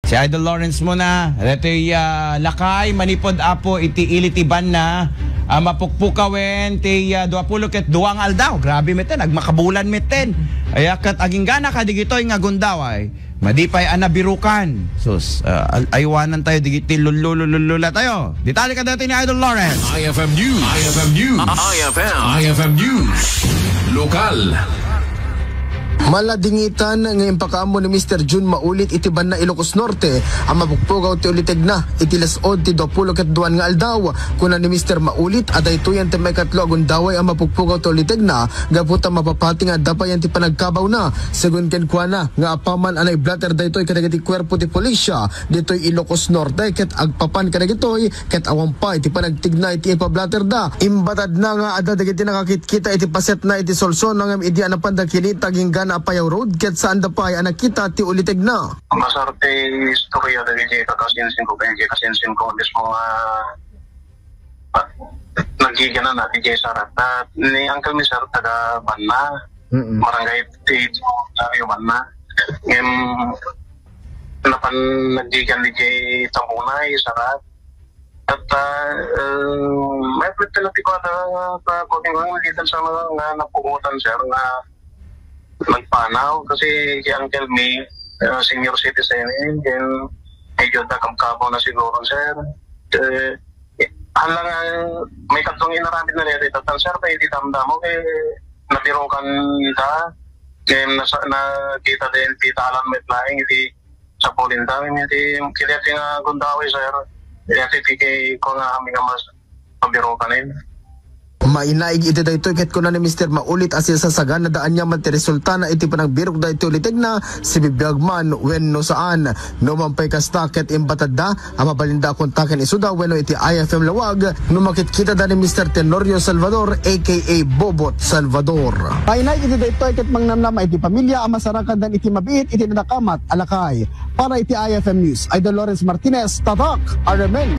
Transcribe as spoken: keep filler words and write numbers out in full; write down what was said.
Si Idol Lawrence muna, detoy, ah, lakay, manipud apo iti ili ti banna, ah, mapukpukawen ti, ah, duapulo ket dua nga aldaw. Grabe metten, agmakabulan metten. Aya ket aginggana kadigitoy nga gundaway, madi pay a nabirukan. Sus, ah, al-, aywanan tayo, digiti lullulo-lullula tayo. Detalye kadagiti ni Idol Lawrence. I F M News. I F M News. I F M. I F M News. Lokal. Maladingitan nga impakaammo ni Mister Jun Maulit iti banna Ilocos Norte a mapukpukaw ti ulitegna iti las-od ti duapulo ket duan nga aldaw. Kuna ni Mister Maulit a daytoyen ti maikatlo a gundaway a mapukpukaw ti ulitegna gapu ta mapapati nga adda payen ti panagkabawna. Segun kenkuana nga apaman a naiblater daytoy kadagiti kuerpo ti pulisya ditoy Ilocos Norte ket agpapan kadagitoy ket awan pay ti panagtigna iti ipablaterda. Imbatadna nga adda dagiti nakakitkita iti pasetna iti Solsona ngem idi a napanda kinita aginggana a payaw road ket saanda pay a nakita ti ulitegna. Masar ti istorya dagiti kakasinsin ko, kay kakasinsin ko mismo nga, ah, nagigana na ti Jay Sarat. Ah, ni Uncle Mister taga Banna, Mm-mm. Barangay ti Dario Banna. Ngem, napan naggikan di Jay Tambunay, Sarat. At, ah, eh, may pwede na ti ko ada, ah, kuning nga, dito sa mga nga napugutan, sir, nga nagpanaw kasi si Uncle May, ah, senior citizen, eh, then medyo dakam-kabaw na siguro, sir. Eh, hala nga, may kadtong inaramid na dito, tan, sir, kay di damdamo, eh, nabirukan da, then nasa, nakita din, tita Alan met laing, di sa Polinda, iti, kaya ti nga gundaway, sir, kaya ti, ti kay ko nga kami nga mas pabirukanin. Mainaig iti daytoy ket kuna ni Mister Maulit a sisasaganada aniaman ti resultana iti panagbirok daytoy ulitegna, sibibiag man wenno saan. No man pay kasta ket imbatadda a mabalinda a kontaken isuda wenno iti I F M Lawag no makitkitada ni Mister Tenorio Salvador, A K A Bobot Salvador. Mainaig iti daytoy ket mangnamnama iti pamilya a masarakandan iti mabiit iti nadakamat a lakay. Para iti I F M News, Idol Lawrence Martinez, Tatak, R M N.